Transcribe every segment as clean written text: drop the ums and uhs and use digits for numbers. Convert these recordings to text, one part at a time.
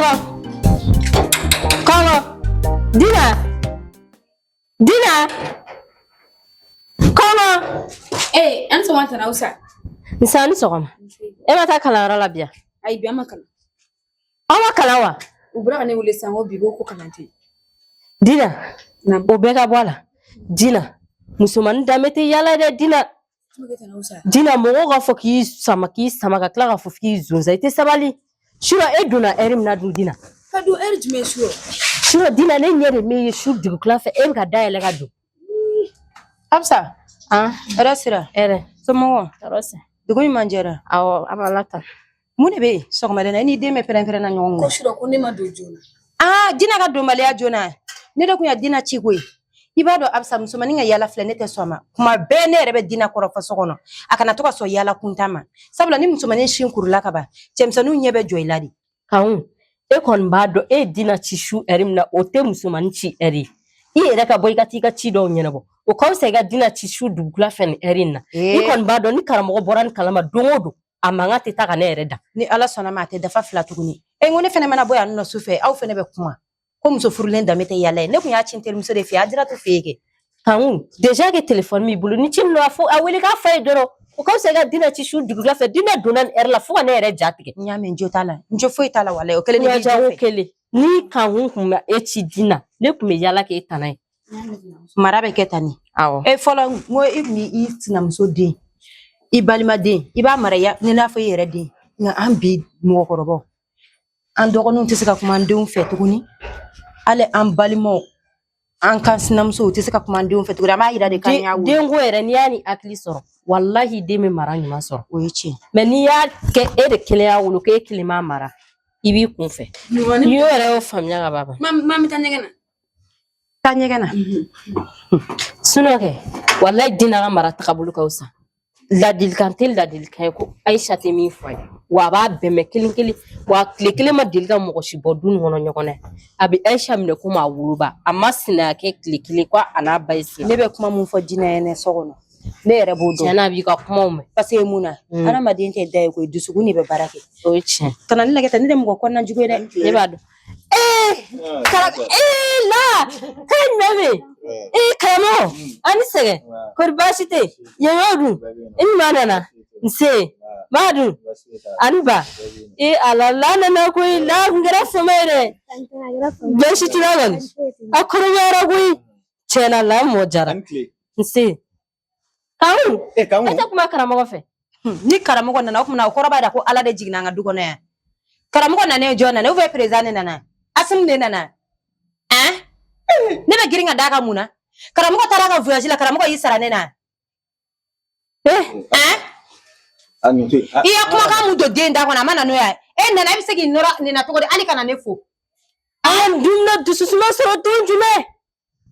Kɔngɔ, kɔngɔ, Dina, Dina, kɔngɔ. Ee, an sɔgɔma tana Usa. Nse, a ni sɔgɔma. E ma taa kalanyɔrɔ la bi yan? Ayi, bi an ma kalan. Aw ma kalan wa? U bɔra ka ne wele sisan ko bi ko kalan tɛ yen. Dina, Naamu. o bɛɛ ka bɔ a la. Dina, musomanin danbe tɛ yaala dɛ, Dina. Dina, mɔgɔw k'a fɔ k'i sama, k'i sama, ka tila k'a fɔ k'i zonzan, i tɛ sabali. Surɔ, e donna ɛri min na dun, Dina? Ka don ɛri jumɛn surɔ? Surɔ, Dina, ne ɲɛ de min ye su dugukila fɛ, e bɛ ka dayɛlɛ ka don. Absa, an hɛrɛ sira. Hɛrɛ. Somɔgɔw? Tɔɔrɔ sɛ. Dugu ɲuman jɛra. Awɔ, a b'Ala ta. Mun de bɛ yen sɔgɔmada in na? E n'i den bɛ pɛrɛn-pɛrɛn na ɲɔgɔn Ko kɔ. surɔ, ko ne ma don joona. Aa, Dina ka donbaliya joona. Ne de kun ya Dina ci koyi. I b'a dɔn Absa, musomanin ka yaala filɛ, ne tɛ sɔn a ma. Kuma bɛɛ ne yɛrɛ bɛ Dina kɔrɔfɔ so kɔnɔ. A kana to ka sɔn yaala kuntan ma. Sabula ni musomanin sin kurula ka ban, cɛmisɛnninw ɲɛ bɛ jɔ i la de. Kanku, e kɔni b'a dɔn e ye Dina ci su ɛri min na, o tɛ musomanin ci ɛri ye. I yɛrɛ ka bɔ i ka t'i ka ci dɔw ɲɛnabɔ, o ka fisa i ka Dina ci su dugukila fɛ nin ɛri in na. I kɔni b'a dɔn ni karamɔgɔ bɔra nin kalama don o don, a mankan tɛ taa ka ne yɛrɛ da. Ni Ala sɔnna ma, a tɛ dafa fila tuguni. E n ko ne fɛnɛ mana bɔ yan nɔ su fɛ, aw fɛnɛ bɛ kuma. Ko muso furulen danbe tɛ yaala ye. Ne kun y'a ci n terimuso de fɛ yen, Adiratu fɛ yen kɛ. Kanku, déjà que téléphone b'i bolo, ni ci min don, a fɔ, a wele k'a f'a ye dɔrɔn. O ka fisa i ka Dina ci su dugukila fɛ. Dina donna nin ɛri la fo ka ne yɛrɛ ja tigɛ. N y'a mɛn, n jo t'a la. N jo foyi t'a la walayi. O kelen de b'i Jago jo fɛ. kelen ni Kanku kun bɛ e ci Dina, ne kun bɛ yaala k'e tana ye. Mara bɛ kɛ tan de. Awɔ. E fɔlɔ, n ko i kun b'i sinamuso den, i balima den, i b'a mara ya ni n'a fɔ i yɛrɛ den. Nka an bi mɔgɔkɔrɔbaw, an dɔgɔninw tɛ se ka kuma an denw fɛ tuguni. Hali an balimaw, an kan sinamusow tɛ se ka kuma an denw fɛ tuguni. An b'a yira de k'an y'a wolo. Denko yɛrɛ, n'i y'a ni hakili sɔrɔ, walahi den bɛ mara ɲuman sɔrɔ. O ye tiɲɛ. Mɛ n'i y'a kɛ e de kelen y'a wolo, k'e kelen m'a mara, i b'i kun fɛ. N'i y'o yɛrɛ y'o faamuya ka ban. Ma bɛ taa ɲɛgɛn na. Taa ɲɛgɛn na. Sinɔ kɛ, walahi Dina ka mara tagabolo ka fisa. Ladilikan tɛ ladilikan ye ko Ayisa tɛ min fɔ a ye, wa a b'a bɛɛ mɛn kelen kelen, wa tile kelen ma deli ka mɔgɔ si bɔ du nin kɔnɔ ɲɔgɔn na. A bɛ Ayisa minɛ komi a woloba, a ma sinaya kɛ tile kelen ko a n'a ba ye sina. Ne bɛ kuma mun fɔ Dina ɲɛnɛ so kɔnɔ, ne yɛrɛ b'o dɔn. Tiɲɛ na, a b'i ka kumaw mɛn. Parce que mun na? Hadamaden tɛ da ye koyi, dusukun de bɛ baara kɛ. O ye tiɲɛ. Kana ne lajɛ tan, ne tɛ mɔgɔ kɔnɔna jugu ye dɛ. Ne b'a dɔn. Ee, kara ee la ee jumɛn bɛ yen? Ee karamɔgɔ, an ni sɛgɛn. Kɔri baasi tɛ yen? Yen dun, i ɲuman nana. Nse, ba dun, ani ba. Ee ala, la nana koyi, la kun kɛra fama ye dɛ. Baasi t'i la kɔni? A kɔrɔbayara koyi. Tiɲɛna, la mɔ jara. Nse. Kanku, e tɛ kuma karamɔgɔ fɛ? Ni karamɔgɔ nana, o tuma o kɔrɔ b'a jira ko Ala de jiginna an ka du kɔnɔ yan. Karamɔgɔ nana, jɔn nana? Ou bien président de nana? Asimu de nana? Hein? Ne bɛ girin ka d'a kan mun na? Karamɔgɔ taara ka voyage la, karamɔgɔ y'i sara ne na. Hein? I ye kumakan mun don den da kɔnɔ, a ma na n'o ye. E nana, e bɛ se k'i nɔrɔ nin na cogo di hali ka na ne fo? An dun na dususuma sɔrɔ don jumɛn?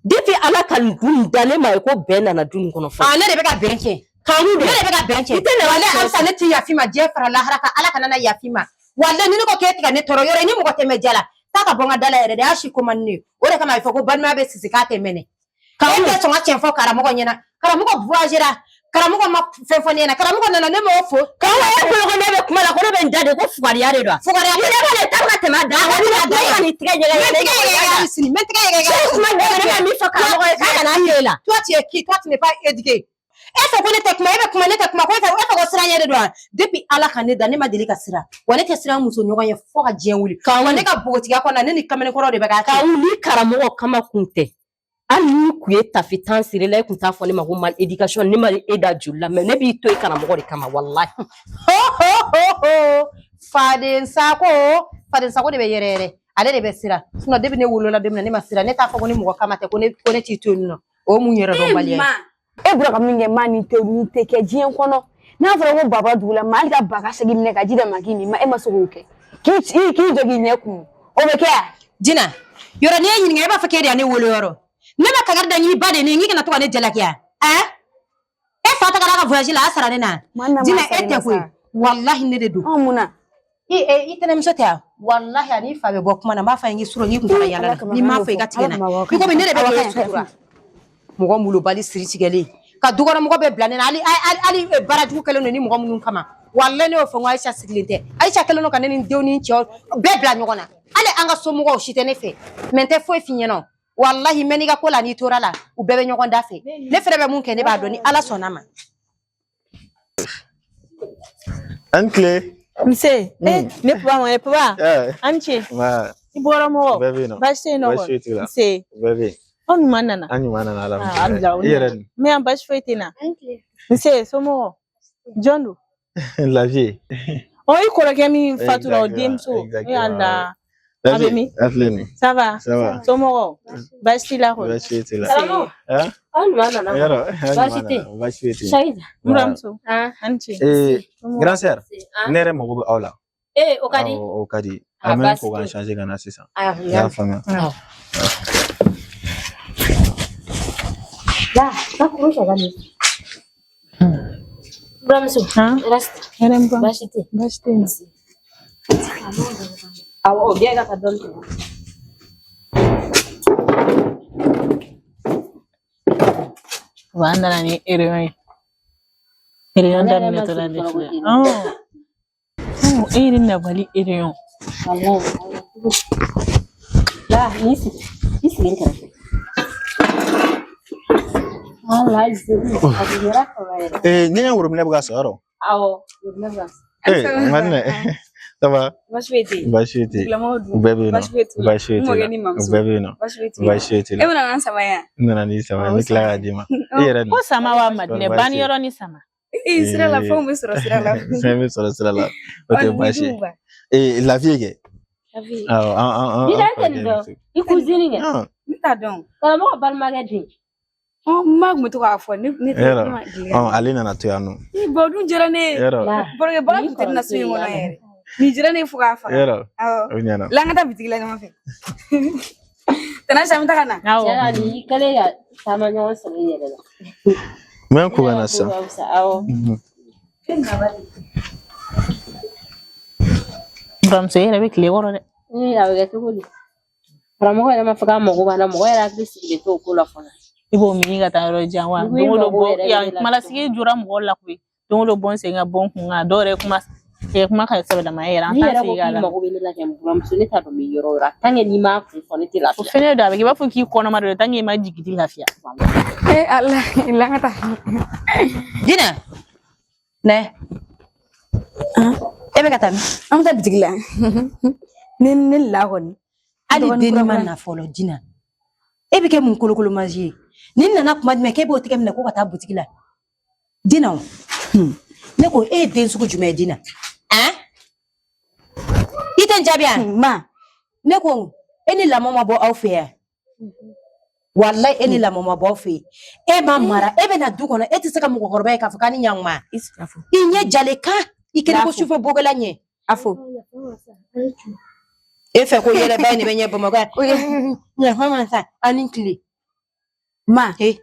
Depuis Ala ka nin du nin da, ne ma ye ko bɛn nana du nin kɔnɔ fɔlɔ. Ah, ne de bɛ ka bɛn tiɲɛ. Kanku Ne de bɛ ka bɛn tiɲɛ. I tɛ na. Walahi Amsa, ne t'i yafa i ma diɲɛ fara lahara kan, Ala kana na yafa i ma. Walahi ni ne ko k'e tɛ ka ne tɔɔrɔ yɔrɔ, i ni mɔgɔ tɛ mɛn ja la. Taa ka bɔ n ka da la yɛrɛ de, a si ko man di ne ye. O de kama a bɛ fɔ ko balimaya bɛ sisi k'a tɛ mɛnɛ. E tɛ sɔn ka tiɲɛ fɔ karamɔgɔ ɲɛna. Karamɔgɔ voyagera. Karamɔgɔ ma fɛn fɔ ne ɲɛna. Karamɔgɔ nana, ne m'o fo. Kanku, e bolo ko ne bɛ kuma la ko ne bɛ n da de ko fugariya de don. Fugariya I yɛrɛ b'ale ta bɛ ka tɛmɛ a dan kan. Ni ne kuma, e ka nin tigɛ ɲɛgɛn N bɛ tigɛ yɛgɛyɛgɛ hali sini. N bɛ tigɛ yɛgɛyɛgɛ. Kuma ne bɛ min fɔ karamɔgɔ ye k'a kana k'e la. Toi, tu es qui? Toi, tu n'es pas éduqué. E fɛ ko ne tɛ kuma, e bɛ kuma, ne tɛ kuma, ko e fɛ ko siran ɲɛ de don wa? Depuis Ala ka ne da, ne ma deli ka siran. Wa ne tɛ siran muso ɲɔgɔn ye fo ka diɲɛ wuli. Wa ne ka npogotigiya kɔnɔna, ne ni kamalenkɔrɔ de bɛ k'a kɛ. Kanku, ni karamɔgɔ kama kun tɛ, hali ni kun ye tafe tan siri la, e kun t'a fɔ ne ma ko mal éducation. Ne ma e da joli la, mɛ ne b'i to yen karamɔgɔ de kama, walahi. Ho ho ho ho. Faden sako, faden sako de bɛ yɛrɛ yɛrɛ. Ale de bɛ siran. Sinon depuis ne wolola don min na, ne ma siran. Ne t'a fɔ ko ni mɔgɔ kama tɛ ko ne t'i to yen nɔ. O ye mun yɛrɛ dɔnbaliya ye? E bɔra ka min kɛ, maa nin tɛ, nin tɛ kɛ diɲɛ kɔnɔ. N'a fɔra ko baba dugu la, maa hali ka ba ka segin minɛ ka ji d'a ma k'i min, ma e ma se k'o kɛ, k'i jɔ k'i ɲɛ kumu, o bɛ kɛ yan? Dina, yɔrɔ n'i ye ɲininka, e b'a fɔ k'e de ye ne wolo yɔrɔ. Ne ma kangari da n y'i ba de ni n k'i kana to ka ne jalaki yan. Ɛn? E fa tagara a ka voyage la, a sara ne na. Ma na ma Dina, sara e ne tɛ na koyi. sa. Walahi ne de don. Ɔ, mun na? I tɛnɛmuso tɛ yan. Walahi ani fa bɛ bɔ kuma na, n b'a fɔ a ye n k'i surɔ n'i kun taara yaala la. N'i m'a fɔ i ka tigɛ n na. I komi ne de bɛ k'e sutura. Mɔgɔ molobali siri tigɛlen. Ka dukɔnɔmɔgɔ bɛɛ bila ne na, hali hali hali baara jugu kɛlen don ni mɔgɔ minnu kama. Walayi ne y'o fɔ n ko Ayisa sigilen tɛ. Ayisa kɛlen don ka ne ni n denw ni n cɛw bɛɛ bila ɲɔgɔn na. Hali an ka somɔgɔw si tɛ ne fɛ. Mais n tɛ foyi f'i ɲɛna. Walahi mɛ n'i ka ko la n'i tora la, u bɛɛ bɛ ɲɔgɔn da fɛ. Ne fɛnɛ bɛ mun kɛ ne b'a dɔn ni Ala sɔnna ma. An tile. Nse, ne papa ma, ne papa. An ce. Nba. I bɔra mɔgɔ. Bɛɛ bɛ yen nɔ. Baasi tɛ yen nɔ Baasi foyi t'u la. Nse. Bɛɛ bɛ yen. Aw ɲuman nana. An ɲuman nana Ah, alhamdulilayi. I yɛrɛ dun? N bɛ yan baasi foyi tɛ n na. Nse, somɔgɔw. Jɔn don? La vie. Ɔ i kɔrɔkɛ min fatura o Exactement, denmuso. E exactement. Ala. La A bɛ vie. min? A filɛ nin ye. Ça va? Ça va. Somɔgɔw. Baasi t'i la kɔni. Baasi foyi t'i la. Karamɔgɔ, Hein? aw ɲuman nana. Yɔrɔ, an Baasi ɲuman tɛ yen. nana. Baasi foyi tɛ yen. Sayida. N buramuso. Ah. An ce. Somɔgɔw. Grand sœur, Ah. ne yɛrɛ mago bɛ aw la. Ee, o ka di. Awɔ, o ka di. Ah, An bɛ baasi ko tɛ k'an yen. changer ka na sisan. Ah, I y'a faamuya. La, ka kuru sɔgɔ nin. Buramuso, Han? reste. Hɛrɛ n buramuso. Baasi tɛ yen. Baasi tɛ yen nɔ. Awɔ, o bɛɛ ka taa dɔɔnin tigɛ. Wa an nana ni ereyɔn ye. Ereyɔn Ale yɛrɛ daminɛ ma tɔla sigi de fɔlɔ ko filɛ. ten. Ɔn, e yɛrɛ nabali ereyɔn. Walayi. La, n'i sigi. I sigi n kɛrɛfɛ. Walayi, a diyara kaba yɛrɛ. Ne ka worobinɛ bɛ ka sɔrɔ yɔrɔ. Awɔ, worobinɛ bɛ ka Madinɛ. Ça va? Baasi foyi tɛ yen. Baasi foyi tɛ yen. Tigilamɔgɔw dun? U bɛɛ bɛ yen nɔ. Baasi foyi t'u la. Baasi foyi N t'u la. mɔkɛ ni U mamuso. bɛɛ bɛ yen nɔ. Baasi foyi t'u la. Baasi foyi t'u E la. bɛna n'an sama yan? N nana n'i sama ye, n bɛ tila k'a d'i ma. I yɛrɛ dun? Ko sama wa Madinɛ, Baasi banni tɛ yen. yɔrɔ ni sama. Ee, sira la, fɛnw bɛ sɔrɔ sira la. Fɛn bɛ sɔrɔ sira la. O tɛ Ɔ, ni baasi ye. jugu ba. La vie kɛ. La vie. Awɔ, an an an Ni an dan tɛ kɔrɔkɛ nin dɔn. muso. I cousine kɛ. Ah, Ne t'a dɔn. Karamɔgɔ balimakɛ den. Ɔ, n ma kun bɛ to k'a fɔ ne ne tɛ Yɔrɔ. ne ma deli Ɔn, ka. ale nana to yan nɔ. Ii, bɔn o dun diyara ne ye. Yɔrɔ. La. Barokɛbaga Ni tun tɛ ne na so in kɔrɔmuso ye kɔnɔ y'a yɛrɛ. Nin diyara ne ye fo k'a faga. Yɔrɔ. Awɔ. O ɲɛna. La an ka taa bitigi la ɲɔgɔn fɛ. Tana Aïcha, an bɛ taa ka na. Awɔ. Tiɲɛ na, nin y'i kɛlen ka taama ɲɔgɔn sɔrɔ i yɛrɛ la. N bɛ n ko Ne ka yɛrɛ na ko sisan. ka fisa, awɔ. Buramuso e yɛrɛ bɛ tile kɔrɔ dɛ. Ee, a bɛ kɛ cogo di? Karamɔgɔ yɛrɛ ma fɔ k'a mago b'an na, mɔgɔ yɛrɛ hakili sigilen t'o ko la fɔlɔ. I b'o min ka taa yɔrɔ jan wa. Ni Don o don mago bɔ yɛrɛ bɛ yan ne la kumalasigi jɔra mɔgɔw la koyi. Don o don bɔ n sen kan bɔ n kun kan. Dɔw yɛrɛ kuma kɛ kuma ka sɛbɛlama ye yɛrɛ an N'i t'an yɛrɛ ko sigi k'a k'i lamɛn. mago bɛ ne la kɛ n buramuso, ne t'a dɔn n bɛ yɔrɔ o yɔrɔ. Tant que n'i m'a kun fɔ, ne tɛ O lafiya. fɛnɛ don a bɛ kɛ i b'a fɔ k'i kɔnɔma don tant que i ma jigin i tɛ lafiya. Ee, Ala, la an ka taa. Dina. Nɛ. E bɛ ka taa min? An bɛ taa bitigi la. Ne ne la kɔni. Hali Dɔgɔnin denni kura ma kura. na fɔlɔ Dina. E bɛ kɛ mun kolokolomaji ye? Ni nana kuma jumɛn k'e b'o tɛgɛ minɛ ko ka taa butigi la? Dina o. Ne ko e ye den sugu jumɛn ye Dina? Han? I tɛ n jaabi yan? Ma. Ne ko e ni lamɔ ma bɔ aw fɛ yan. Walayi e ni lamɔ ma bɔ aw fɛ yen. E ma mara, e bɛ na du kɔnɔ, e tɛ se ka mɔgɔkɔrɔba ye k'a fɔ k'a ni ɲankuma. I sigi a fɔ. I ɲɛ jalen kan, i kɛlen ko Lafo. sufɛ bɔkɛla ɲɛ. A fɔ. E fɛ ko yɛlɛba in de bɛ ɲɛ Bamakɔ yan. Ɲafa ma sa, a ni tile. Ma. He,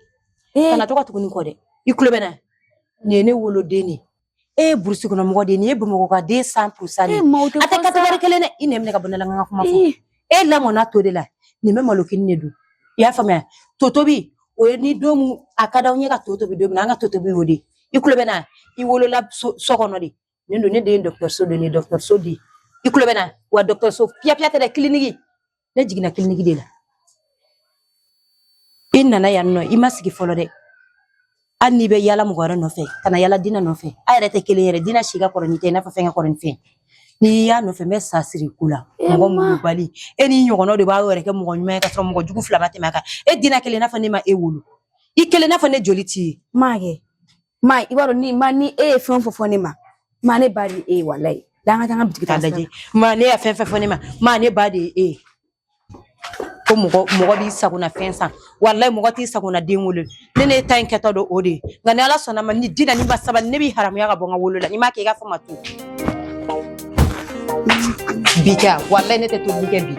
kana to ka tugu nin kɔ dɛ. I tulo bɛ na. Nin ye ne woloden de ye. E ye burusi kɔnɔ mɔgɔ de ye, nin ye Bamakɔ ka den 100% de ye. Ee, ma o tɛ A tɛ fɔ sa. catégorie kelen dɛ. I nɛn minɛ ka bɔ ne la n ka kuma fɔ. Ee. E lamɔna to de la. Nin bɛ malokini de dun. I y'a faamuya? To tobi, o ye ni don mun a ka d'aw ye ka to tobi don min na, an ka to tobi y'o de ye. I tulo bɛ na? I wolola so kɔnɔ de. Nin don ne den ye dɔgɔtɔrɔso de ye, nin ye dɔgɔtɔrɔso de ye. I tulo bɛ na? Wa dɔgɔtɔrɔso piya piya tɛ dɛ, kiliniki. Ne jiginna kiliniki de la. I nana yan nɔ, i ma sigi fɔlɔ dɛ. Hali n'i bɛ yaala mɔgɔ wɛrɛ nɔfɛ, ka na yaala Dina nɔfɛ. A yɛrɛ tɛ kelen yɛrɛ, Dina si ka kɔrɔ ni tɛ, i n'a fɔ fɛn ka kɔrɔ ni fɛn. N'i y'a nɔfɛ, n bɛ sa siri i ko la. Mɔgɔ molobali. E n'i ɲɔgɔnnaw de b'a yɛrɛ kɛ mɔgɔ ɲuman ye ka sɔrɔ mɔgɔ jugu fila ma tɛmɛ a kan. E Dina kelen i n'a fɔ ne ma e wolo. I kelen i n'a fɔ ne joli t'i ye. Ma kɛ. Ma, i b'a dɔn ni ma ni e ye fɛn o fɛn fɔ ne ma. Ma ne ba de ye e ye walayi. La an ka taa an ka bitigi K'a taa sira lajɛ. Ma ne ye fɛn fɛn fɔ ne ma, ma ne ba de ye e ye. Ko mɔgɔ mɔgɔ b'i sagona fɛn san. Walayi mɔgɔ t'i sagona den wolo. Ne ne ta in kɛtɔ don o de ye. Nka ni Ala sɔnna ma ni Dina ni ma sabali ne b'i haramuya ka bɔ n ka wolo la. N'i m'a kɛ i k'a fɔ ma to. Bi kɛ walayi ne tɛ tobili kɛ bi.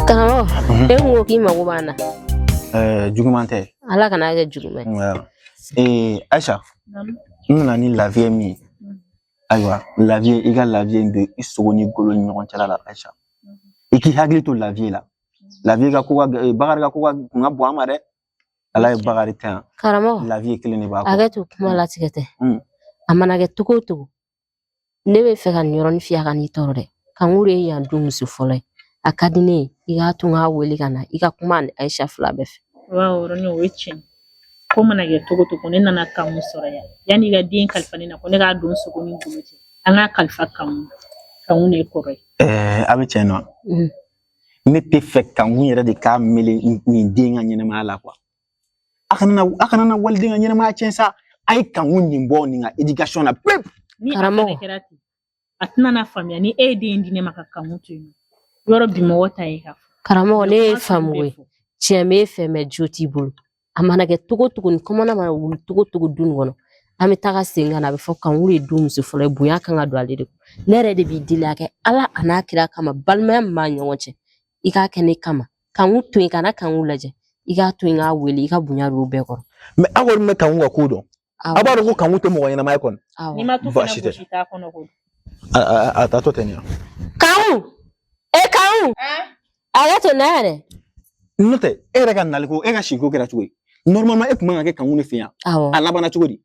Karamɔgɔ, e kun ko k'i mago b'an na. Juguman tɛ. Ala kana kɛ juguman ye. Voilà. Aïcha, n nana ni lafiya min ye. Ayiwa, lafiya, i ka lafiya in don i sogo ni golo ni ɲɔgɔn cɛla la, Aïcha. I k'i hakili to lafiya la. Lafiya ka ko ka Bakari ka ko ka kun ka bon an ma dɛ. Ala ye Bakari ta yan. Karamɔgɔ, Lafiya kelen de b'a kɔ. hakɛ to kuma latigɛ tɛ. Mm. A mana kɛ cogo o cogo, ne bɛ fɛ ka nin yɔrɔnin f'i ye a ka n'i tɔɔrɔ dɛ. Kanku de ye yan du muso fɔlɔ ye. A ka di ne ye i k'a to n k'a wele ka na i ka kuma ani Ayisa fila bɛɛ fɛ. Wa o yɔrɔnin o ye tiɲɛ ye. Ko mana kɛ cogo o cogo ne nana Kanku sɔrɔ yan. Yanni i ka den kalifa ne na ko ne k'a don sogo ni golo cɛ. An k'a kalifa Kanku na. Kanku de ye kɔrɔ ye. A bɛ tiɲɛ nɔ. Ne tɛ fɛ Kanku yɛrɛ de k'a mele nin den ka ɲɛnɛmaya la kuwa. A kana na waliden ka ɲɛnɛmaya tiɲɛ sa. A ye Kanku nin bɔ nin ka éducation na pewu. Ni a Karamɔgɔ. fɛnɛ kɛra ten, a tɛna na faamuya ni e ye den di ne ma ka Kanku to yen nɔ. Yɔrɔ bi mɔgɔ ta ye k'a fɔ. Karamɔgɔ, ne ye Kuma sugu faamu bɛɛ ye. fɔ. Tiɲɛ b'e fɛ mɛ jo t'i bolo. A mana kɛ cogo o cogo nin kɔmana mana wuli cogo o cogo du nin kɔnɔ, an bɛ taga sen ka na, a bɛ fɔ Kanku de ye du muso fɔlɔ ye, bonya kan ka don ale de kun. Ne yɛrɛ de b'i deli a kɛ Ala a n'a kira kama, balimaya min b'an ɲɔgɔn cɛ, i k'a kɛ ne kama. Kanku to yen, kana Kanku lajɛ. I k'a to yen k'a wele, i ka bonya don o bɛɛ kɔrɔ. Mais aw kɔni bɛ Kanku ka ko dɔn. Awɔ. Aw b'a dɔn ko Kanku tɛ mɔgɔ ɲɛnama ye kɔni. Awɔ. N'i ma tu fɛnɛ Baasi tɛ. gosi t'a kɔnɔ ko. A taatɔ tɛ nin ye. Kanku! E Kanku! A ka to na yɛrɛ. N'o tɛ e yɛrɛ ka nali ko e ka siko kɛra cogo di? Normalement e tun man ka kɛ Kanku de fɛ yan. Awɔ. A labanna cogo di?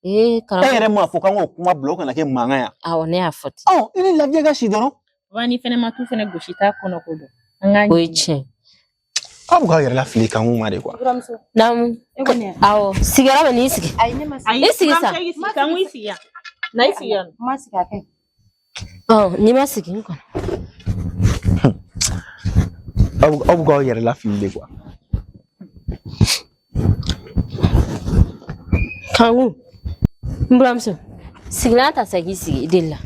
Ee E karamɔgɔ. yɛrɛ m'a fɔ k'an k'o kuma bila o kana kɛ mankan ye. Awɔ, ne y'a fɔ ten. Ɔ i ni lafiya ka si dɔrɔn. Wa ni fɛnɛ ma tu fɛnɛ gosi t'a kɔnɔ ko dɔn. An k'a O ye ɲininka. tiɲɛ. Aw bɛ k'aw yɛrɛ lafili Kanku ma de kuwa. Buramuso, Naamu. e kɔni ya? Awɔ. Sigiyɔrɔ bɛ n'i sigi. Ayi, ne ma sigi. Ayi, I sigi sa. buramuso, i sigi. Kanku i sigi yan. Na i sigi yan. N ma sigi a kɛ. Ɔ, n'i ma sigi n kɔnɔ. Aw bɛ k'aw yɛrɛ lafili de kuwa. Kanku. N buramuso. Sigilan ta sa k'i sigi i deli la.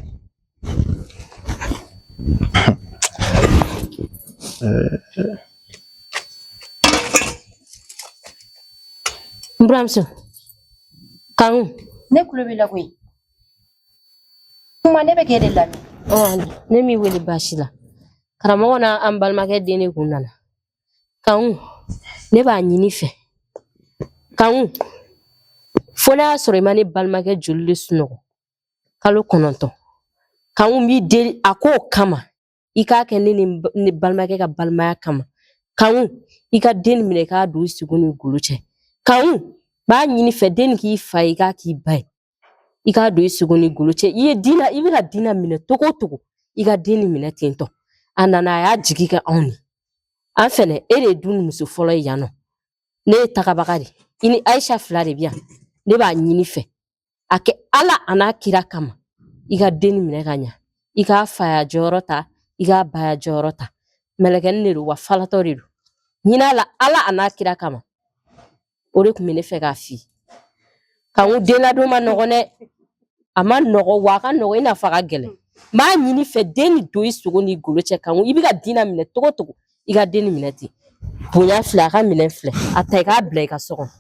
N buramuso. Kanku. Ne kulo b'i la koyi. Kuma ne bɛ k'e de lamɛn. Ɔ, ne m'i wele baasi la. Karamɔgɔ n'an balimakɛ den de kun nana. Kanku, ne b'a ɲini fɛ. Kanku, fo n'a y'a sɔrɔ i ma ne balimakɛ joli de sunɔgɔ kalo 9. Kanku n b'i deli a k'o kama. I k'a kɛ ne ni ne balimakɛ ka balimaya kama. Kanku, i ka den nin minɛ i k'a don i sogo ni golo cɛ. Kanku, n b'a ɲini fɛ den nin k'i fa ye, i k'a k'i ba ye. I k'a don i sogo ni golo cɛ. I ye Dina, i bɛ ka Dina minɛ cogo o cogo, i ka den nin minɛ ten tɔ. A nana a y'a jigi kɛ anw ye. An fɛnɛ, e de ye du nin muso fɔlɔ ye yan nɔ. Ne ye tagabaga de ye. I ni Ayisa fila de bɛ yan. Ne b'a ɲini fɛ. A kɛ Ala a n'a kira kama. I ka den nin minɛ ka ɲa. I k'a faya jɔyɔrɔ ta, i k'a baya jɔyɔrɔ ta. Mɛlɛkɛnin de don wa falatɔ de don. Ɲin'a la Ala a n'a kira kama. O de tun bɛ ne fɛ k'a f'i ye. Kanku den ladon ma nɔgɔn dɛ. A ma nɔgɔ wa a ka nɔgɔ i n'a fɔ a ka gɛlɛn. N b'a ɲini fɛ den nin don i sogo n'i golo cɛ Kanku. I bɛ ka Dina minɛ cogo o cogo, i ka den nin minɛ ten. Bonya filɛ, a ka minɛn filɛ. A ta i k'a bila i ka so kɔnɔ.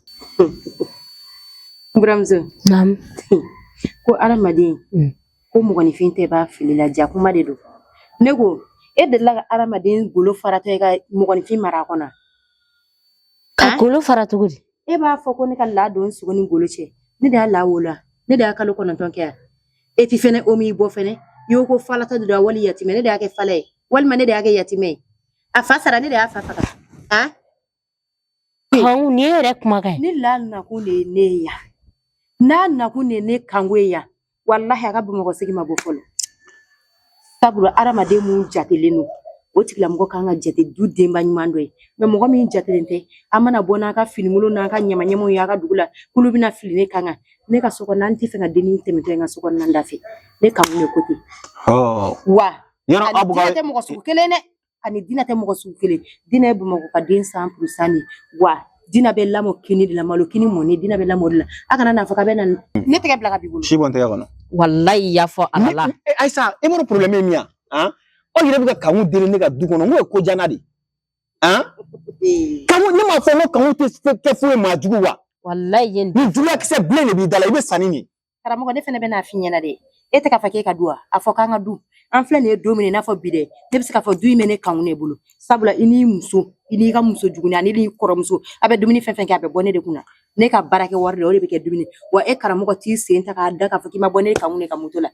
Buramuso, Naamu. ko adamaden, ko mɔgɔninfin tɛ b'a fili la, ja kuma de don. Ne ko, e delila ka adamaden golo faratɔ i ka mɔgɔninfin mara a kɔnɔ? Ka golo fara cogo di? E b'a fɔ ko ne ka la don sogo ni golo cɛ. Ne de y'a la wolo, ne de y'a kalo 9 kɛ yan. E ti fɛnɛ o m'i bɔ fɛnɛ. I ko ko falatɔ de don wali yatimɛ, ne de y'a kɛ fala ye. Walima ne de y'a kɛ yatimɛ ye. A fa sara, ne de y'a fa faga. Han? Kanku, nin ye yɛrɛ kumakan ye. Ni la nakun de ye ne ye yan. N'a nakun de ye ne kanko ye yan. Walahi a ka Bamakɔ sigi ma bɔ fɔlɔ. Sabula adamaden mun jatelen don, o tigilamɔgɔ kan ka jate du denba ɲuman dɔ ye. Mɛ mɔgɔ min jatelen tɛ, an mana bɔ n'an ka finikolon n'an ka ɲamaɲamaw ye a ka dugu la, k'olu bɛna fili ne kan kan. Ne ka so kɔnɔ, an tɛ fɛ ka dennin tɛmɛtɔ ye n ka so kɔnɔna da fɛ. Ne kanko de ko ten. Wa Yɔrɔ ani aw bɛ Dina ka tɛ mɔgɔ sugu kelen dɛ. Ani Dina tɛ mɔgɔ sugu kelen. Dina ye Bamakɔ ka den 100% de ye. Wa Dina bɛ lamɔ kini de la, malo kini mɔni, Dina bɛ lamɔ o de la. A kana n'a fɔ k'a bɛ na ne tɛgɛ bila ka b'i bolo. Si bɔ n tɛgɛ kɔnɔ. Walayi i y'a fɔ Ala la. Ayisa, e b'a dɔn problème ye min ye wa? Han? Aw yɛrɛ bɛ ka Kanku deli ne ka du kɔnɔ, n k'o ye ko diya n na de. Han? Kanku, ne m'a fɔ n ko Kanku tɛ kɛ foyi ye maa jugu wa? Walayi ye nin. Ni juguya kisɛ bilen de b'i da la, i bɛ sanni nin. Karamɔgɔ, ne fɛnɛ bɛ n'a f'i ɲɛna dɛ. E tɛ k'a fɔ k'e ka du wa? A fɔ k'an ka du. An filɛ nin ye don min na i n'a fɔ bi dɛ, ne bɛ se k'a fɔ du in bɛ ne kanu ne bolo. Sabula i n'i muso, i n'i ka muso jugunin ani n'i kɔrɔmuso, a bɛ dumuni fɛn fɛn kɛ a bɛ bɔ ne de kunna. Ne ka baarakɛ wari de o de bɛ kɛ dumuni. Wa e karamɔgɔ t'i sen ta k'a da k'a fɔ k'i ma bɔ ne kanu ne ka moto la.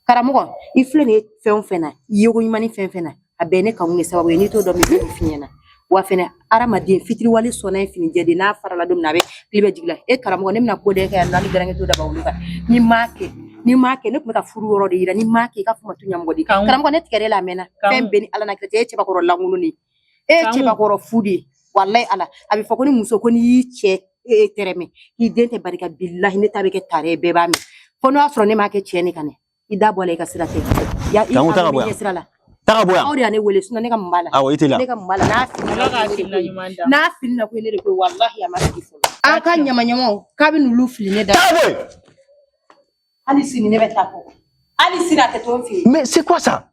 Karamɔgɔ, i filɛ nin ye fɛn o fɛn na, i yeko ɲuman ni fɛn fɛn na, a bɛɛ ye ne kanu de sababu ye. N'i t'o dɔn, n bɛ f'i ɲɛna. Wa fɛnɛ hadamaden fitiriwale sɔnna ye fini jɛ de n'a farala don min na a bɛ tile bɛ jigin la. E karamɔgɔ, ne bɛna ko dɔ kɛ yan nɔ, hali garankɛ t'o daba wuli kan. Ni m'a kɛ, ni m'a kɛ, ne tun bɛ ka furu yɔrɔ de yira. Ni m'a kɛ, i k'a fɔ ma to ɲɛmɔgɔ de. Karamɔgɔ, ne tigɛr'e la a mɛnna. Fɛn bɛɛ ni Ala n'a kira cɛ, e ye cɛbakɔrɔ lankolon de ye. E ye cɛbakɔrɔ fu de ye. Walayi Ala, a bɛ fɔ ko ni muso ko n'i y'i cɛ e tɛrɛmɛ k'i den tɛ barika, bilahi ne ta bɛ kɛ tare ye, bɛɛ b'a mɛn. Fo n'o y'a sɔrɔ ne m'a kɛ cɛ ne kan dɛ. I da bɔ a la, i ka sira tɛ. Ya i Kanku, taga bɔ yan. ɲɛ sira la. Taga bɔ yan. Aw de y'a ne wele, sinon ne ka mun b'a la? Awɔ, i teliya. Ne ka mun b'a la? N'a fili Ala ka hakilina ɲuman d'a ma. N'a fili na ko ne de ko walahi a ma sigi fɔlɔ. Aw ka ɲamaɲamaw k'a bɛ n'olu fili ne da. Taga bɔ yen. Hali sini ne bɛ taa kɔ. Hali sini a tɛ to n fɛ yen. Mais c'est quoi ça?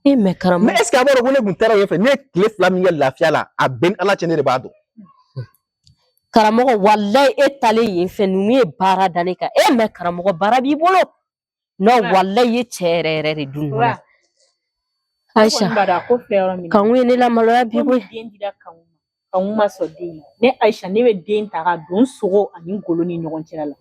E mɛ karamɔgɔ. Mais est ce que a b'a dɔn ko ne tun taara yen fɛ, ne ye tile 2 min kɛ lafiya la, a bɛɛ ni Ala cɛ, ne de b'a dɔn. Karamɔgɔ, walayi e talen yen fɛ, ninnu ye baara da ne kan. E mɛ karamɔgɔ, baara b'i bolo. Non, walayi i ye cɛ yɛrɛ yɛrɛ de dun nɔ la. Aisha, Kanku ye ne lamaloya bi koyi. Den dira Kanku ma, Kanku ma sɔn den ma. Ne Aisha, ne bɛ den ta ka don sogo ani golo ni ɲɔgɔn cɛla la.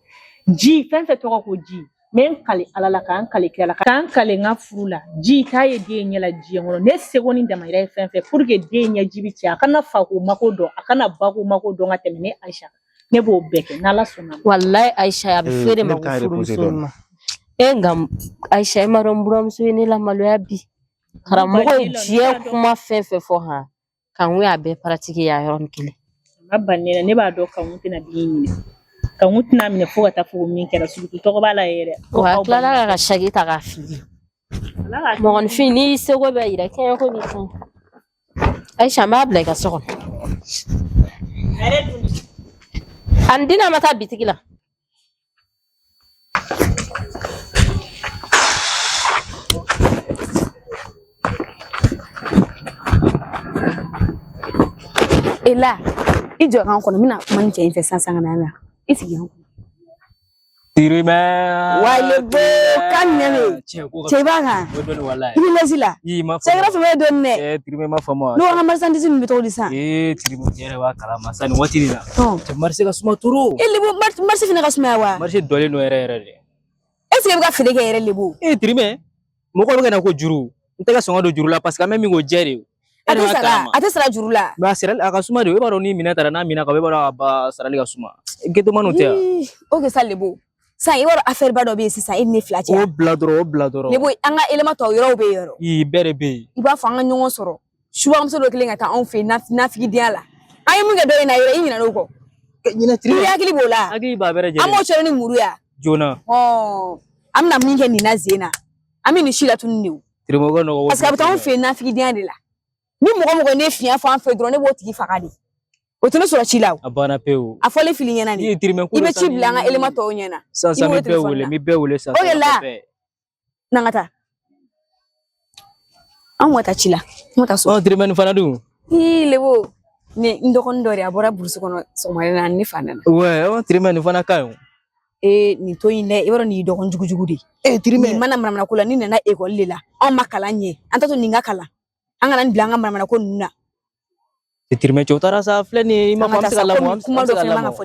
Ji, fɛn fɛn tɔgɔ ko ji, n bɛ n kali Ala la, k'an kali kira la, k'an kali n ka furu la. Ji k'a ye den ɲɛ la diɲɛ kɔnɔ. Ne seko ni damayira ye fɛn fɛn pour que den ɲɛji bɛ cɛ, a kana fa ko mako dɔn, a kana ba ko mako dɔn ka tɛmɛ ne Aisha kan. Ne b'o bɛɛ kɛ n'Ala sɔnna ma. Walayi Aisha, a bɛ fɔ e de ma ko furumuso ɲuman. E nka Aisha, e m'a dɔn n buramuso ye ne lamaloya bi. Karamɔgɔ ye diɲɛ kuma fɛn fɛn fɔ han, Kanku y'a bɛɛ paratike yan yɔrɔnin kelen. A ma ban ne la, ne b'a dɔn Kanku tɛna den minɛ. Kanku tɛna minɛ fo ka taa fɔ ko min kɛra, suruku tɔgɔ b'a la yɛrɛ. Wa a tilala k'a ka saki ta k'a fili. Mɔgɔninfin, n'i y'i seko bɛɛ yira, kɛɲɛko b'i kan. Aisha, n b'a bila i ka so kɔnɔ. Ani Dina ma taa bitigi la. Ela, i jɔ kan kɔnɔ, n bɛna kuma ni cɛ in fɛ sisan sisan ka na yan. I sigi yan. Tirimɛ. Walebo kan ɲɛ bɛ. Cɛ i b'a kan. O dɔnni walayi. I bɛ lɛsi la. I ma Cɛ kɛra fɛn ye dɔɔni dɛ. Ee Tirimɛ ma faamu wa. N'o an ka marchandise ninnu bɛ cogo di sisan? Ee Tirimɛ, cɛ yɛrɛ b'a kalama sisan nin waati de la. Cɛ marché ka suma trop. E Lebo, marché fana ka sumaya wa? Marché dɔlen don yɛrɛ yɛrɛ de. Est ce que e bɛ ka feere kɛ yɛrɛ Lebo? Ee Tirimɛ, mɔgɔw bɛ ka na ko juru. N tɛ ka sɔn ka don juru la parce que an bɛ min k'o jɛ de. A tɛ sara, a tɛ sara juru la. Mais a sarali a ka suma de, e b'a dɔn ni minɛn taara n'a minɛ ka ban, e b'a dɔn a ba sarali ka suma. Getomaniw tɛ yan. Ok sa Lebo. Sisan i b'a dɔn affaire ba dɔ bɛ yen sisan e ni ne fila cɛ. O bila dɔrɔn, o bila dɔrɔn. Lebo, an ka élément tɔw yɔrɔw bɛ yen yɔrɔ. Ii bɛɛ de bɛ yen. I b'a fɔ an ka ɲɔgɔn sɔrɔ. Subamuso dɔ kelen ka taa anw fɛ yen nafigidenya la. An ye mun kɛ dɔ in na yɔrɔ, i ɲinɛna o kɔ. Ɲinɛ Tirimɛ. I hakili b'o la. Hakili b'a bɛɛ lajɛlen. An b'o sɔrɔ ni muru ya. Joona. Ɔn, an bɛna min kɛ nin na zen na, an bɛ nin si latunu de o. Tirimɛ, o ka nɔgɔn. Parce que a bɛ taa anw fɛ yen nafigidenya de la. Ni mɔgɔ mɔgɔ ne fiɲɛ fɔ an fɛ dɔrɔn, ne b'o tigi faga de. O tɛ ne sɔrɔ ci la o. A banna pewu. A fɔlen fili ɲɛna de. I Tirimɛ ko I bɛ ci bila an ka élément tɔw ɲɛna. Sisan sisan n bɛ bɛɛ wele, n bɛ bɛɛ wele sisan. O de la, n'an ka taa. An ka taa ci la. An ka taa so. Ɔ Tirimɛ nin fana dun. Ii Lebo, ni n dɔgɔnin dɔ de a bɔra burusi kɔnɔ sɔgɔmada in na, ne fa nana. Ouais, ɔ Tirimɛ nin fana ka ɲi. Ee nin to in dɛ, i b'a dɔn nin y'i dɔgɔnin jugujugu de ye. Ee Tirimɛ. Nin mana manamana ko la, ni nana ekɔli de la, anw ma kalan ɲɛ. An t'a to nin ka kalan. An kana nin bila an ka manamana ko ninnu na. Tirimɛ cɛw taara sa filɛ nin ye, i m'a fɔ an bɛ se ka lamɔ, an kuma bɛ se dɔ ka fɛnɛ man ka lamɔ. fɔ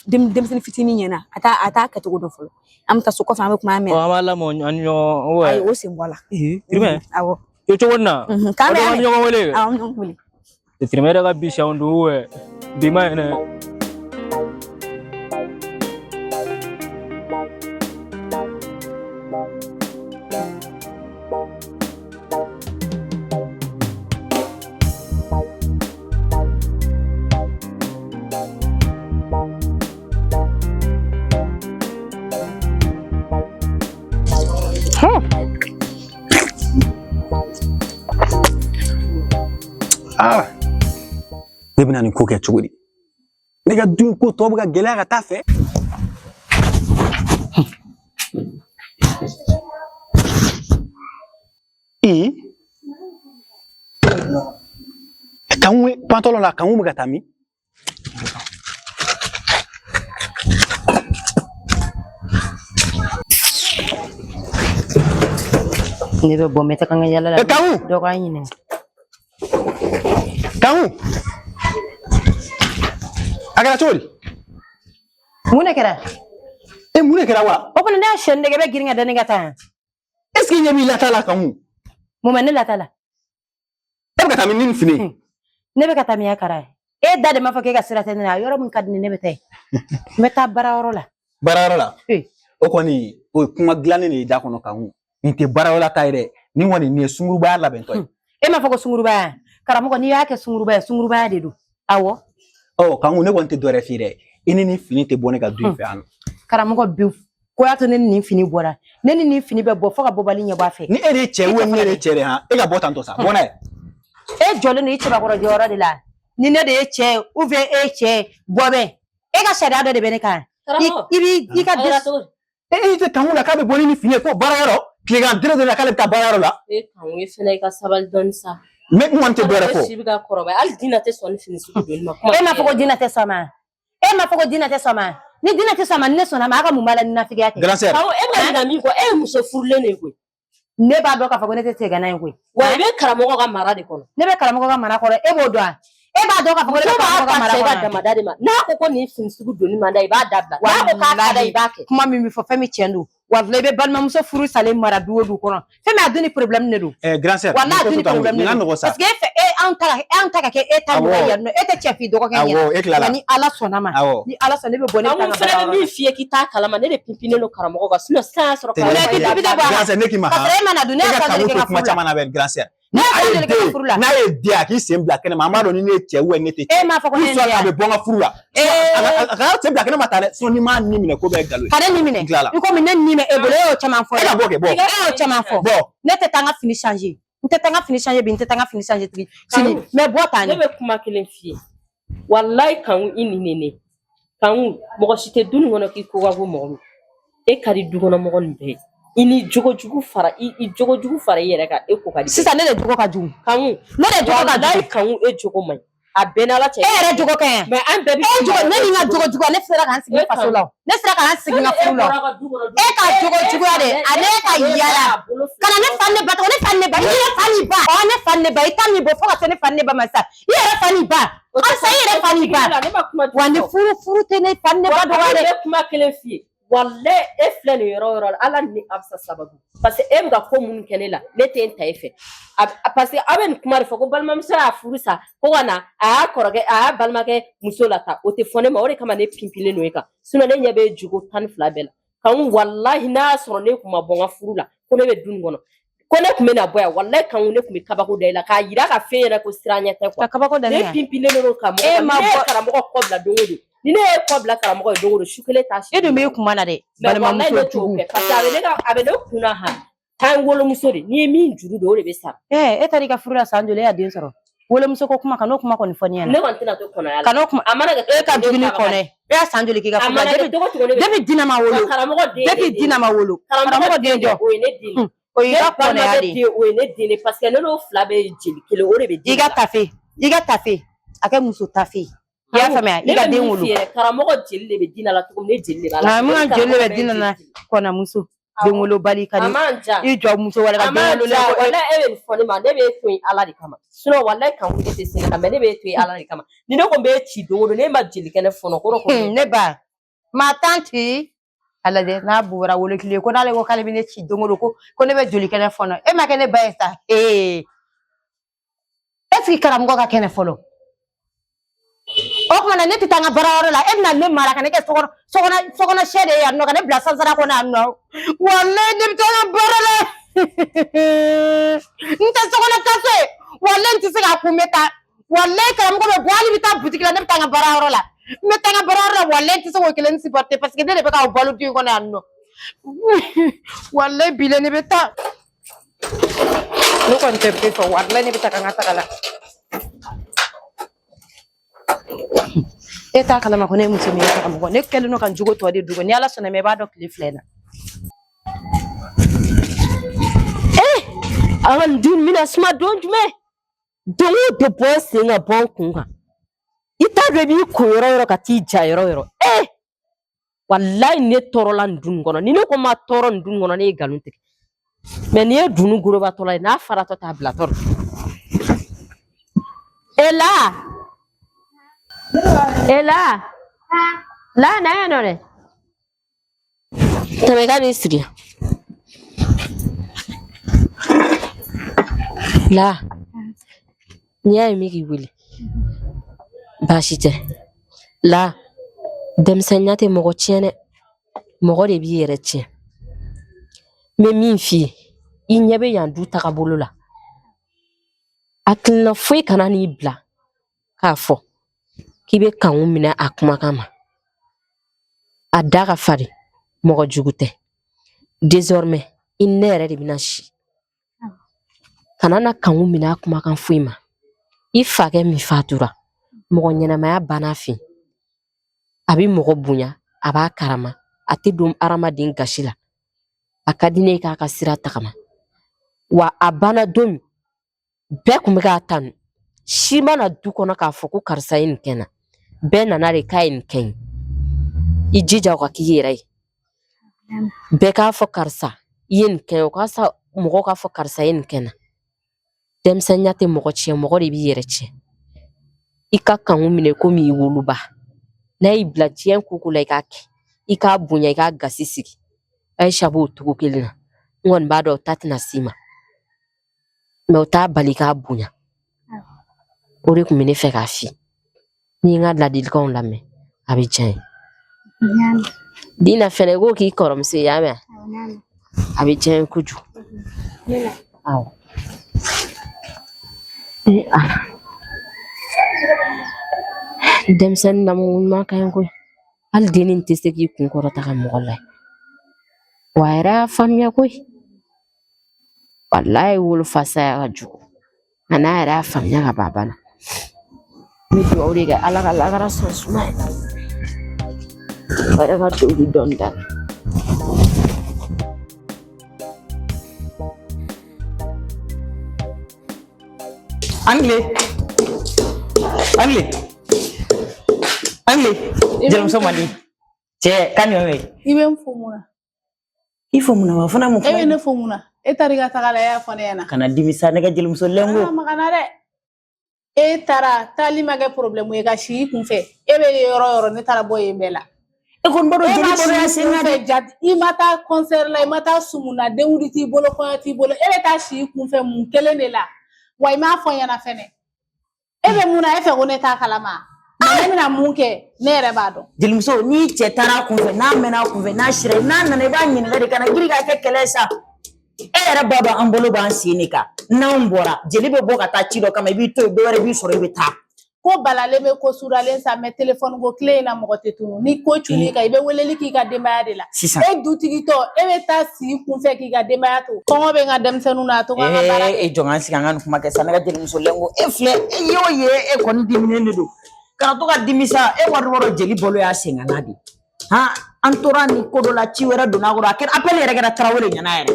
denmisɛnnin fitinin ɲɛna, a t'a kɛcogo dɔn fɔlɔ. An bɛ taa so kɔfɛ, an bɛ kuma mɛn. Ɔ an b'a lamɔ an ni ɲɔgɔn, ouais. Ayi, o sen bɔ a la. Ee Tirimɛ. Awɔ. To cogo di na? K'an O bɛ an bɛ ɲɔgɔn wele. Awɔ, an bɛ ɲɔgɔn wele. Tirimɛ yɛrɛ ka bi siɲɛw don, ouais. Bi ma ɲi dɛ. Ah, ne bɛna nin ko kɛ cogo di? Ne ka du ko tɔ bɛ ka gɛlɛya ka taa fɛ. Ee, Kanku pantalon la, Kanku bɛ ka taa min? Ne bɛ bɔ n bɛ taga n ka yala la. E Kanku! Dɔ k'an ɲininka. Kanku! A kɛra cogo di? Mun de kɛra? E mun de kɛra wa? O kɔni ne y'a siyɛn nɛgɛ bɛ girin ka da ne ka taa. Est ce que i ɲɛ b'i lata la Kanku? Mun bɛ ne lata la? E bɛ ka taa min ni nin fini ye? Ne bɛ ka taa min ya kara ye. E da de m'a fɔ k'e ka sira tɛ ne la. Yɔrɔ min ka di ne ye, ne bɛ taa yen. N bɛ taa baarayɔrɔ la. Baarayɔrɔ la? Ee. O kɔni o ye kuma dilannen de ye da kɔnɔ Kanku. Nin tɛ baarayɔrɔ la ta ye dɛ. Nin kɔni nin ye sungurubaya labɛntɔ ye. E m'a fɔ ko sungurubaya? Karamɔgɔ n'i y'a kɛ sungurubaya ye, sungurubaya de don. Awɔ. Ɔ Kanku ne kɔni tɛ dɔ wɛrɛ f'i ye dɛ. I ni nin fini tɛ bɔ ne ka du in fɛ yan nɔ. Karamɔgɔ bi ko y'a to ne ni nin fini bɔra. Ne ni nin fini bɛ bɔ fo ka bɔbali ɲɛ bɔ a fɛ. Ni e de ye cɛ ye ni ne de ye cɛ de han, e ka bɔ tantɔ sa, bɔ n'a ye. E jɔlen don i cɛbakɔrɔ jɔyɔrɔ de la. Ni ne de ye cɛ ye ou bien e ye cɛ ye, bɔ bɛ. E ka sariya dɔ de bɛ ne kan. Karamɔgɔ, I b'i i ka a kɛra cogo di? E tɛ Kanku la k'a bɛ bɔ ni nin fini ye ko baarayɔrɔ, tilegan dere de la k'ale bɛ taa baarayɔrɔ la. E Kanku e fɛnɛ i ka sabali dɔɔni sa. Mais n kɔni tɛ dɔ wɛrɛ E fɔ. si bɛ ka kɔrɔbaya hali Dina tɛ sɔn ni fini sugu donni ma. E m'a fɔ ko Dina tɛ sɔn a ma? E m'a fɔ ko Dina tɛ sɔn a ma? Ni Dina tɛ sɔn a ma, ni ne sɔnna a ma, a ka mun b'a la ni nafigiya tɛ? Grand sœur. Kanku e bɛ ka ɲinɛ min kɔ, e ye muso furulen de ye koyi. Ne b'a dɔn k'a fɔ ko ne tɛ segin n'a ye koyi. Wa i bɛ karamɔgɔ ka mara de kɔnɔ. Ne bɛ karamɔgɔ ka mara kɔrɔ, e b'o dɔn wa? E b'a dɔn k'a fɔ ko ne bɛ Muso b'a karamɔgɔ ka ta mara cɛ ka kɔnɔ? damada de ma. N'a ko ko nin fini sugu donni man d'a ye, i b'a dabila. N'a ko k'a ka d'a ye, i b'a kɛ. Kuma min bɛ fɔ, fɛn min tiɲɛ don. Walahi i bɛ balimamuso furu salen mara du o du kɔnɔ. Fɛn min a dun ni problème de don. Grand sœur. Walahi a dun ni nin ko to tan problème de nin ka don. nɔgɔn sa. Parce que e fɛ e anw ta anw ta ka kɛ e ta Awɔ. ɲɔgɔn ye yan nɔ. E tɛ cɛ f'i dɔgɔkɛ ɲɛna. Awɔ, e tilala. Nka ni Ala sɔnna ma. Awɔ. Ni Ala sɔnna ne bɛ bɔ ne bɛ taa Kanku n ka fɛnɛ bɛ baarayɔrɔ la. min f'i ye k'i t'a kalama, ne de pinpinnen don karamɔgɔ kan. Sinon sisan y'a sɔrɔ Tɛ karamɔgɔ Walahi ye k'i bɛ bɔ a la. Grand sœur ne k'i ma Ka han. sɔrɔ e ma na dun, ne E y'a ka san Kanku joli kɛ to n ka kuma furu la? caman na bɛ grand sœur. Ne N'a y'a san ye joli kɛ n ka den, furu la? n'a ye den a k'i sen bila kɛnɛ ma, an b'a dɔn ni ne ye cɛ ye ne tɛ cɛ. E m'a fɔ ko ne ye Soit den ye a bɛ bɔ n ka furu la. Ee. A kana sen bila kɛnɛ ma tan dɛ, sinon n'i m'a ni minɛ ko bɛɛ ye nkalon ye. Ka ne ni minɛ. N tilala. I komi ne ni bɛ e bolo, e y'o caman fɔ. E ka bɔ kɛ, bɔ. E y'o caman fɔ. Bɔ. Ne tɛ taa n ka fini changer. N tɛ taa n ka fini changer bi, n tɛ taa n ka fini changer tigi sini. Kanku. Mais bɔ tan Ne ne. bɛ kuma kelen f'i ye. Walayi Kanku i ni ne. Kanku mɔgɔ si tɛ du nin kɔnɔ k'i ko ka go mɔgɔ min. E ka di du kɔnɔ mɔgɔ nin bɛɛ ye. I ni jogojugu fara i jogojugu fara i yɛrɛ kan, e ko ka di. Sisan ne de jogo ka jugu. Kanku. Ne de jogo ka Walayi jugu. Kanku e jogo man ɲi. A bɛɛ n'Ala cɛ. E yɛrɛ jogo ka ɲi. Mais an bɛɛ bɛ E jogo ne ni n ka jogo juguya ne sera ka n sigi n faso la o. Ne sera ka n sigi n ka furu la o. E ka jogo juguya de ale ka yala. Ka na ne fa ni ne ba tɔgɔ ne fa ni ne ba i ne fa ni ba. Ɔ ne fa ni ne ba i ta min bɔ fo ka se ne fa ni ne ba ma sisan. I yɛrɛ fa ni ba. Halisa i yɛrɛ fa ni ba. Wa ni furu furu tɛ ne fa ni ne ba dɔgɔya dɛ. Ne kuma kelen f'i ye. Walayi e filɛ nin yɔrɔ o yɔrɔ la, Ala ni a bɛ sa sababu. Parce que e bɛ ka ko minnu kɛ ne la, ne tɛ n ta e fɛ. Parce que aw bɛ nin kuma de fɔ ko balimamuso y'a furu sa ko ka na a y'a kɔrɔkɛ a y'a balimakɛ muso la ta, o tɛ fɔ ne ma, o de kama ne pinpinnen don e kan. Sinon ne ɲɛ bɛ jogo 12 bɛɛ la. Kanku walahi n'a y'a sɔrɔ ne kun ma bɔ n ka furu la ko ne bɛ du nin kɔnɔ, ko ne kun bɛ na bɔ yan, walahi Kanku ne kun bɛ kabako da i la k'a yira ka fɛn yɛrɛ ko siran ɲɛ tɛ quoi. Ka kabako da ne Ne kan. pinpinnen don karamɔgɔ E kan. ma Ni ne ye bɔ- karamɔgɔ kɔ bila don o don, ni ne ye kɔ bila karamɔgɔ ye don o don, su kelen t'a si. E dun b'i kuma na dɛ. Mais walahi Balimamuso ne t'o jugu. kɛ parce que a bɛ ne ka a bɛ ne kunna han. K'an ye wolomuso de, n'i ye min juru don o de bɛ sara. E taara i ka furu la san joli e y'a den sɔrɔ? Wolomuso ko kuma kan'o kuma kɔni fɔ ne ɲɛna. Ne kɔni tɛna to kɔnɔya la. Kan'o kuma A mana kɛ e ka jugu ni kɔnɔ ye. E y'a san joli k'i ka A furu la? mana kɛ Depuis cogo cogo ne bɛ depuis Dina ma wolo. Wa karamɔgɔ den ye ne Depuis den Dina ma wolo. Karamɔgɔ den jɔ. o ye ne den de. O y'i Ne ka kɔnɔya balimakɛ de ye. den o ye ne den de parce que ne n'o fila bɛɛ ye jeli kelen o de bɛ den I ka tafe, i ka tafe, a kɛ muso tafe ye. I y'a faamuya? I ka den wolo. Karamɔgɔ jeli de bɛ Dina la cogo min ne jeli de b'a la. Nka mun ka jeli de bɛ Karamɔgɔ Dina bɛɛ la ye jeli. kɔnɔmuso denwolobali ka A ni man ja. i jɔ muso wɛrɛ ka A man denwolo ja la. walayi e bɛ nin fɔ ne ma ne b'e to yen Ala de kama. Sinon walayi Kanku e tɛ se ne la mais ne b'e to yen Ala de kama. Ni ne ko n b'e ci don o don ne ma jeli kɛnɛ fɔnɔ kɔrɔ ko Ne ba, ma tante a lajɛ n'a bɔra wolo kile ko n'ale ko k'ale bɛ ne ci don o don ko ko ne bɛ joli kɛnɛ fɔnɔ e ma kɛ ne ba ye sa ee est ce que karamɔgɔ ka kɛnɛ fɔlɔ o tuma na ne tɛ taa n ka baarayɔrɔ la e bɛna ne mara ka ne kɛ sokɔnɔ sokɔnɔ sokɔnɔ sɛ de ye yan nɔ ka ne bila sansara kɔnɔ yan nɔ walayi ne bɛ taa n ka baara la n tɛ sokɔnɔ kaso ye walayi n tɛ se k'a kun n bɛ taa walayi karamɔgɔ bɛ bɔ hali bɛ taa butigi la ne bɛ taa n ka baarayɔrɔ la n bɛ taa n ka baarayɔrɔ la walayi n tɛ se k'o kelen supporter parce que ne de bɛ k'aw balo du in kɔnɔ yan nɔ walayi bi la ne bɛ taa ne kɔni tɛ foyi fɔ walayi ne bɛ taa ka n ka taga la. E t'a kalama ko ne ye muso min ye karamɔgɔ ne kɛlen don ka n jogo tɔ de dogo ni Ala sɔnna ma i b'a dɔn tile fila in na. An ka nin du in bɛna suma don jumɛn? Don o don bɔ n sen kan bɔ n kun kan. I t'a dɔn i b'i ko yɔrɔ o yɔrɔ ka t'i ja yɔrɔ o yɔrɔ. Ee walayi ne tɔɔrɔla nin du nin kɔnɔ. Ni ne ko n ma tɔɔrɔ nin du nin kɔnɔ ne ye nkalon tigɛ. Mɛ n'i ye dunun gorobatɔla ye n'a faratɔ t'a bilatɔ don. Ela! Ela! La na yan nɔ dɛ. Tɛmɛ i ka n'i sigi yan. La, n'i y'a ye n bɛ k'i wele, baasi tɛ. La, denmisɛnninya tɛ mɔgɔ tiɲɛ dɛ. Mɔgɔ de b'i yɛrɛ tiɲɛ. N bɛ min f'i ye, i ɲɛ bɛ yan du tagabolo la. Hakilina foyi kana n'i bila k'a fɔ k'i bɛ Kanku minɛ a kumakan ma. A da ka farin, mɔgɔ jugu tɛ. Désormais, i ni ne yɛrɛ de bɛna si. Kana na Kanku minɛ a kumakan foyi ma. I fakɛ min fatura, mɔgɔ ɲɛnamaya banna a fɛ yen. A bɛ mɔgɔ bonya, a b'a karama, a tɛ don hadamaden gasi la. A ka di ne ye k'a ka sira tagama. Wa a banna don min, bɛɛ tun bɛ k'a tanu. Si ma na du kɔnɔ k'a fɔ ko karisa ye nin kɛ n na. Bɛɛ nana de k'a ye nin kɛ n ye. I jija o ka k'i yɛrɛ ye. Bɛɛ k'a fɔ karisa i ye nin kɛ n ye, o ka fisa mɔgɔw k'a fɔ karisa ye nin kɛ n na. Denmisɛnninya tɛ mɔgɔ tiɲɛ, mɔgɔ de b'i yɛrɛ tiɲɛ. I ka Kanku minɛ komi i woloba. N'a y'i bila diɲɛ ko ko la i k'a kɛ. I k'a bonya, i k'a gasi sigi. Ayisa b'o cogo kelen na. N kɔni b'a dɔn o ta tɛna s'i ma. Mɛ o t'a bali k'a bonya. O de tun bɛ ne fɛ k'a f'i ye. N'i ye n ka ladilikanw lamɛn, a bɛ diya n ye. Dina fɛnɛ ko k'i kɔrɔmuso ye, y'a mɛn? A bɛ diya n ye kojugu. Awɔ. Ee Ala. Denmisɛnnin lamɔ ɲuman ka ɲi koyi. Hali dennin tɛ se k'i kun kɔrɔta ka mɔgɔ lajɛ. Wa a yɛrɛ y'a faamuya koyi. Walayi wolofa saya ka jugu. Nka n'a yɛrɛ y'a faamuya ka ban a banna. N bɛ dugawu de kɛ Ala ka lakara sɔn suma ye. O yɛrɛ ka dɔnkili dɔɔni da. Angle. Angle. Angle. Jelimuso man di. Cɛ kan jumɛn bɛ yen? I bɛ n fo mun na? I fo mun na wa? Fana mun E bɛ ne fo mun na? E taara i ka taga la e y'a fɔ ne ɲɛna. Kana dimi sa ne ka jelimuso lɛngo. Ah, magana dɛ. E taara taali ma kɛ problème ye ka si i kun fɛ. E bɛ yɔrɔ o yɔrɔ ne taara bɔ yen bɛɛ la. E kɔni b'a dɔn E jeli ma bɔra si i sen kun na fɛ dɛ. jati i ma taa concert la i ma taa sumu na denwuli t'i bolo kɔɲɔ t'i bolo e bɛ taa si i kun fɛ mun kelen de la wa i m'a fɔ n ɲɛna fɛnɛ. E bɛ mun na e fɛ ko ne t'a kalama mais ne bɛna mun kɛ ne yɛrɛ b'a dɔn. Jelimuso n'i cɛ taara a kunfɛ n'a mɛnna a kunfɛ n'a sira n'a nana i b'a ɲininka de kana girin k'a kɛ kɛlɛ ye sa. E yɛrɛ b'a dɔn an bolo b'an sen de kan n'anw bɔra jeli bɛ bɔ ka taa ci dɔ kama i b'i to yen dɔ wɛrɛ b'i sɔrɔ i bɛ taa. Ko balalen bɛ ko suralen sa mais telefɔni ko tile in na mɔgɔ tɛ tunu ni ko cunn'i kan i bɛ weleli k'i ka denbaya de la. Sisan. E dutigi tɔ e bɛ taa sigi kunfɛ k'i ka denbaya to. Kɔngɔ bɛ n ka denmisɛnninw na a to n ka n ka baara kɛ. E jɔ n ka n sigi an ka nin kuma kɛ sa ne ka jelimuso lɛngo e filɛ e ye o ye e kɔni diminen de don kana to ka dimi sa e wari b'a dɔn jeli balo y'a senkala de han an tora nin ko dɔ la ci wɛrɛ donna a kɔrɔ a kɛra appel yɛrɛ kɛra Tarawele ɲɛna yɛrɛ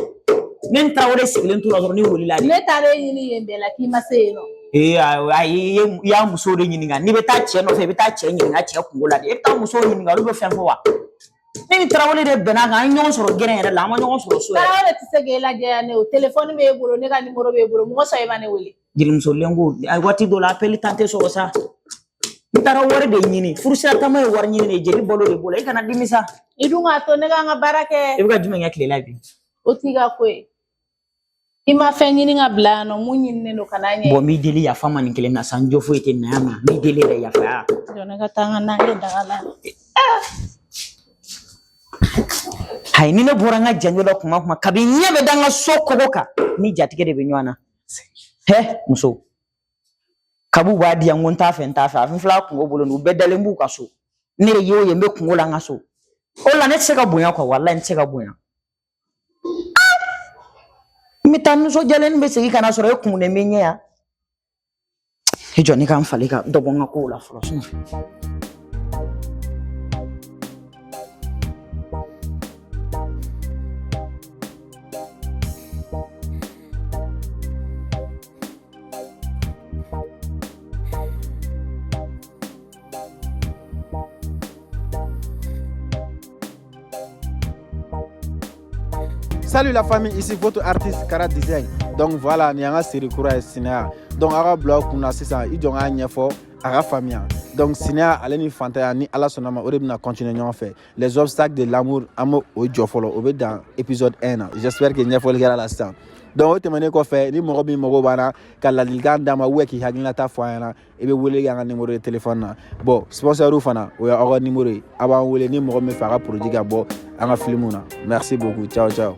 ne ni Tarawele sigilen tora dɔrɔn ne wulila de. Ne taara e ɲini yen bɛɛ la k'i ma se yen nɔ. Ee ayi i y'a muso de ɲininka n'i bɛ taa cɛ nɔfɛ i bɛ taa cɛ ɲininka cɛ kungo la de i bɛ taa muso ɲininka olu bɛ fɛn fɔ wa ne ni Tarawele de bɛnna kan an ye ɲɔgɔn sɔrɔ gɛrɛn yɛrɛ la an ma ɲɔgɔn sɔrɔ so yɛrɛ. Tarawele tɛ se k'e lajɛ yan ne o telefɔni b'e bolo ne ka nimoro b'e bolo mɔgɔ sɔn e ma ne wele. Jelimuso lɛngo waati dɔ la appel tan tɛ sɔrɔ sa n taara wari de ɲini furusira taama ye wari ɲini de ye jeli balo de b'o la i kana dimi sa. I dun k'a to ne ka n ka baara kɛ. I bɛ ka jumɛn kɛ tile la bi? O t'i ka ko ye. I ma fɛn ɲini ka bila yan nɔ mun ɲininen don ka n'a ɲɛ. Bon n b'i deli yafa ma nin kelen na sa n jo foyi tɛ na yan ma n b'i deli yɛrɛ yafa ya. Jɔ ne ka taa n ka nan kɛ daga la. Hayi ni ne bɔra n ka janjo la kuma o kuma kabi n ɲɛ bɛ da n ka so kogo kan ni jatigɛ de bɛ ɲɔgɔn na. Hɛ muso kabu b'a di yan ko n t'a fɛ n t'a fɛ a fɛn filɛ a kungo bolo nin u bɛɛ dalen b'u ka so ne de ye o ye n bɛ kungo la n ka so o la ne tɛ se ka bonya quoi walayi n tɛ se ka bonya. N bɛ taa nisɔndiyalen bɛ segin ka na sɔrɔ e kumunen bɛ n ɲɛ yan. I jɔ ne ka n falen ka dɔ bɔ n ka kow la fɔlɔ sinɔn. Salut la famille, ici votre artiste Kara Design. Donc voilà, nin y'an ka série kura ye, Sinaya. Donc aw ka bila aw kunna sisan, i jɔ n k'a ɲɛfɔ a ka faamuya. Donc sinaya ale ni fantanya, ni Ala sɔnna ma, o de bɛna continuer ɲɔgɔn fɛ. Les obstacles de l'amour, an b'o o jɔ fɔlɔ, o bɛ dan épisode 1 na. J'espère que ɲɛfɔli kɛra la sisan. Donc o tɛmɛnen kɔfɛ, ni mɔgɔ min mago b'an na ka ladilikan d'a ma ou k'i hakilinata fɔ an ɲɛna, i bɛ wele kɛ an ka numéro de téléphone na. Bon, sponsor fana, o y'aw ka numéro ye, a b'an wele ni mɔgɔ min fɛ a ka produit ka bɔ an ka film na. Merci beaucoup, ciao ciao.